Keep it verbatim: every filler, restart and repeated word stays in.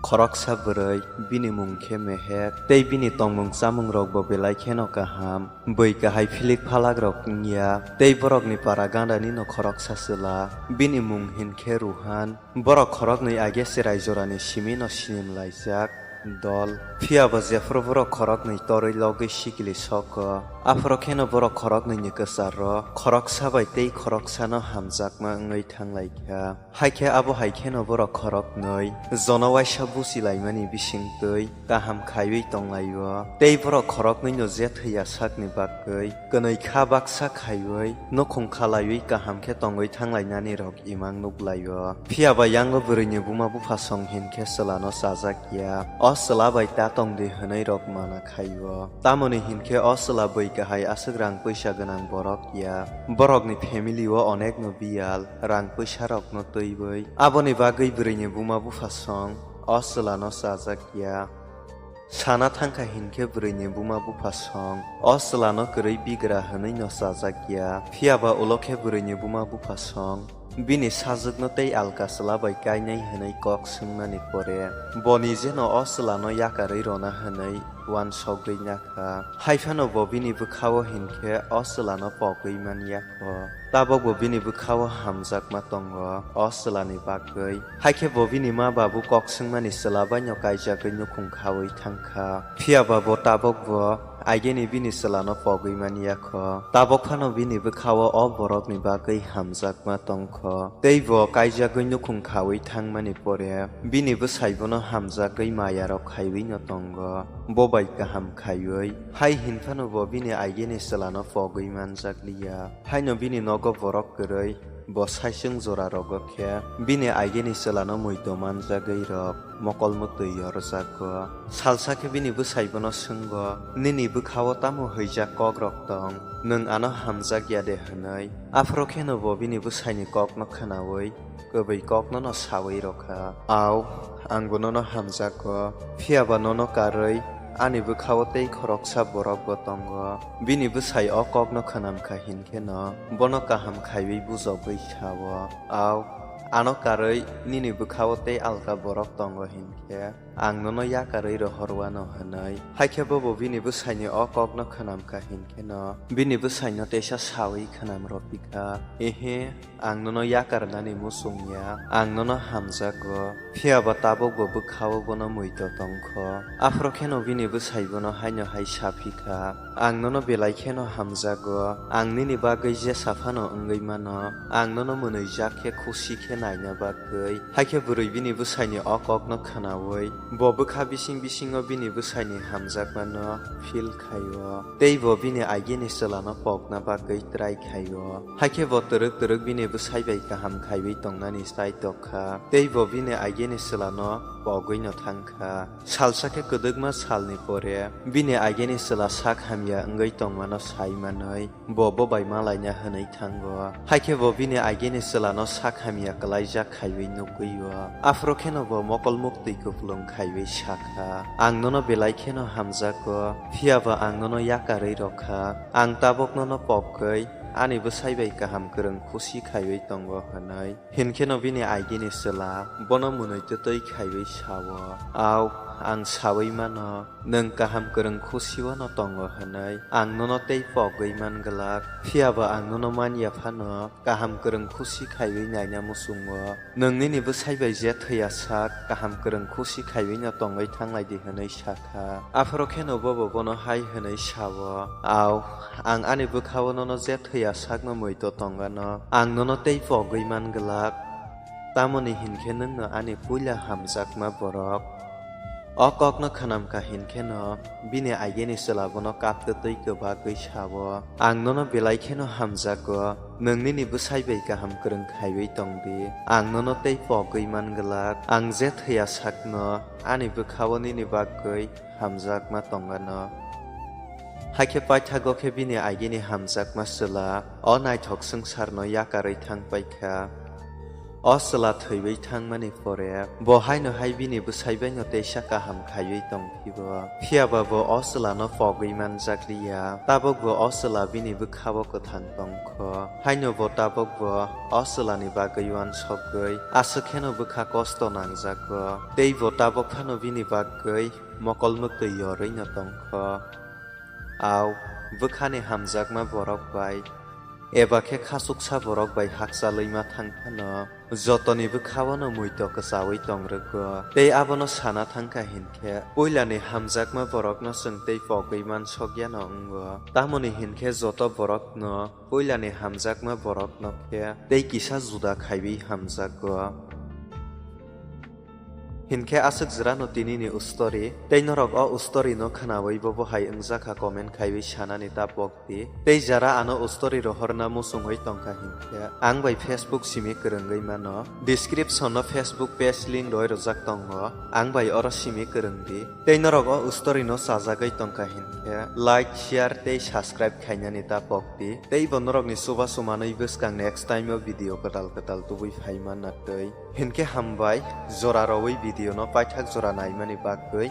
Khoroksa bwrwi, bini mung khe Mehek, tei bini tongmung chamungrokbo belai kheno kaham. Bui kahai philik phalakrok wngya, tei borokni para gandani'-no khoroksa chwla, bini mung hinkhe Ruhan. Borok khoroknwi age cherai jorani simi'-no sinimlaijak dol. Phiya ba jephru borok khoroknwi torwi logwi sikili sogo, aphuru kheno borok khoroknwini kwcharrok khoroksa bai tei khoroksano hamjakma wngwi thanglaikha. Hakhe abo hai kheno borok khoroknwi jono waisa buchilaimani bisingtwi kaham khaiwi tonglaio, tei borok khoroknwino je thwiya sakni bagwi kwnwi kha baksa khaiwi nukhung khalaiwi kaham khe tongwi thanglainanirok imang nuklaio. Phiya ba yango bwrwini buma buphasong hinkhe chwlano chajakya, o chwla bai ta tongdi hwnwi rok mana khaio. Tamoni hinkhe o chwla bui kahai aswk rang puisa gwnang borok ya. Borokni family-o onekno biyal, rang puisarokno twiwi. Aboni bagwi bwrwini buma buphasong o chwlano chajakya. Sana thangkha hinkhe bwrwini buma buphasong o chwlano kwrwi bigra hwnwi'-no chajakya. Phiya ba ulo khe bwrwini buma buphasong bini sajwkno tei alka chwla bai kainai hwnwi kok swngmani pore, bo nijeno o chwlano yakarwi rwna hwnwi uansogwi nakha. Haiphano bo bini bwkha-o hinkhe o chwlano pogwi man yakho. Tabukbo bini bwkha-o hamjakma tongo o chwlani bagwi. Haikhe bo bini ma babu kok swngmani chwla baino kaijagwi nukhung khaui thangkha. Phiya ba bo tabukbo aigeni bini chwlano pogwi man yakho. Tabuk phano bini bwkha-o o borokni bagwi hamjakma tongkho. Tei bo kaijagwi nukhung khaui thangmani pore bini bwsai bono hamjagwi mayarok khaiwi'-no tongo, bo bai kaham khaiwi. Hai hinphano bo bini aigeni chwlano pogwi manjakliya. Haino bini nogo borok kwrwi, bo saichung jorarogo khe bini aigeni chwlano muito manjagwi rok mokol mwtwi yorjago. Salsa khe bini bwsai bono swngo, "Nini bwkha-o tamo hwijak kokrok tong? Nwng ano hamjak ya de?" hwnwi. Aphuru kheno bo bini bwsaini kokno khwnaui kwbwi kokno'-no saui rwkha, "Au, angbo nono hamjago, phiya ba nono karwi ani bwkha-o tei khoroksa borokbo tongo." Bini bwsai o kokno khwnamkha hinkheno bono kaham khaiwi bujogwi sa-o, "Au, ano karwi nini bwkha-o tei alka borok tongo hinkhe ang nono yakarwi rohorwano," hwnwi. Haikhe bobo bini bwsaini o kokno khwnamkha hinkheno bini bwsaino teisa saui khwnam rwphikha, "Ehe, ang nono yakarnani muchung ya, ang nono hamjago, phiya ba tabukbo bwkha-o bono muito tongkho." Aphuru kheno bini bwsai bono haino hai saphikha, "Ang nono belai kheno hamjago, ang nini bagwi jesa phano wngwi mano, ang nono mwnwijak khe khusi khe naina bagwi." Haikhe bwrwi bini bwsaini o kokno khwnaui bo bwkha bising bisingo bini bwsaini hamjakmano feel khaio, tei bo bini aigini chwlano pokna bagwi try khaio. Haikhe bo twrwk twrwk bini bwsai bai kaham khaiwi tongnani chai tokha, tei bo bini aigini chwlano pogwino thangkha. Salsa khe kwdwkma salni pore bini aigini chwla sak hamya wngwi tongmano sai manwi bo bo bai malaina hwnwi thango. Haikhe bo bini aigini chwlano sak hamya kwlaijak khaiwi nugwi-o. Aphuru kheno bo mokol muktwi kupulung khaiwi sakha, "Ang nono belai kheno hamjago, phiya ba ang nono yakarwi rwkha. Ang tabuk nono pokgwi ani bwsai bai kaham kwrwng khusi khaiwi tongo," hwnwi. Hinkheno bini aigini chwla bono mwnwi twtwi khaiwi sa-o, "Au, ang saui mano, nwng kaham kwrwng khusi-o'-no tongo hwnwi. Ang nono tei pogwi man glak, phiya ba ang nono man ya phano kaham kwrwng khusi khaiwi naina muchungo. Nwng nini bwsai bai je thwi ya sak kaham kwrwng khusi khaiwi'-no tongwi thanglai di," hwnwi sakha. Aphuru kheno bobo bono hai hwnwi sa-o, "Au, ang ani bwkha-o nono je thwi ya sakno muito tongano, ang nono tei pogwi man glak. Tamoni hinkhe nwngno ani puila hamjakma borok." O kokno khwnamkha hinkheno bini aigini chwla bono kaptwtwi kwbagwi sa-o, "Ang nono belai kheno hamjago, nwng nini bwsai bai kaham kwrwng khaiwi tong di. Ang nono tei pogwi man glak, ang je thwi ya sakno ani bwkha-o nini bagwi hamjakma tongano." Haikhe paithago khe bini aigini hamjakma chwla o naithok swngcharno yakarwi thang paikha. O chwla thwiwi thangmani pore bo haino hai bini bwsai baino teisa kaham khaiwi tongphibo. Phiyaba bo o chwlano pogwi manjakliya. Tabukbo o chwla bini bwkhao kwthang tongkho. Haino bo tabukbo o chwlani bagwi uansukgwi aswk kheno bwkha kosto nangjago. Tei bo tabuk phano bini bagwi mokol mwktwi yorwino tongkho. Au, bwkhani hamjakma borok bai, eba khe khachuksa borok bai hakchalwi ma thang phano, jotoni bwkhao'-no muito kwchaui tong rwgo. Tei abono sana thang kha hinkhe, puilani hamjakma borokno chwng tei pogwi mansokya'-no wngo. Tamoni hinkhe joto borokno puilani hamjakma borokno khe tei kisa juda khaiwi hamjago. Hinkhe aswk jwrano tinini ustori, tei norok o ustorino khnaui bobo hai wngjakha comment khaiwi sanani ta pokdi. Tei jara ano ustori rohorna muchungwi tongkha hinkhe ang bai Facebook simi kwrwngwi mano. Description-o Facebook page link roi rwjak tongo, ang bai oro simi kwrwngdi. Tei norok o ustorino chajagwi tongkha hinkhe like, share tei subscribe khainani ta pokdi. Tei bo norokni chubachu manwi bwskang next time-o video kwtal kwtal tubui phai manna twi. Hinkhe hambai, jora rowi video no paithak jora naimani bagwi.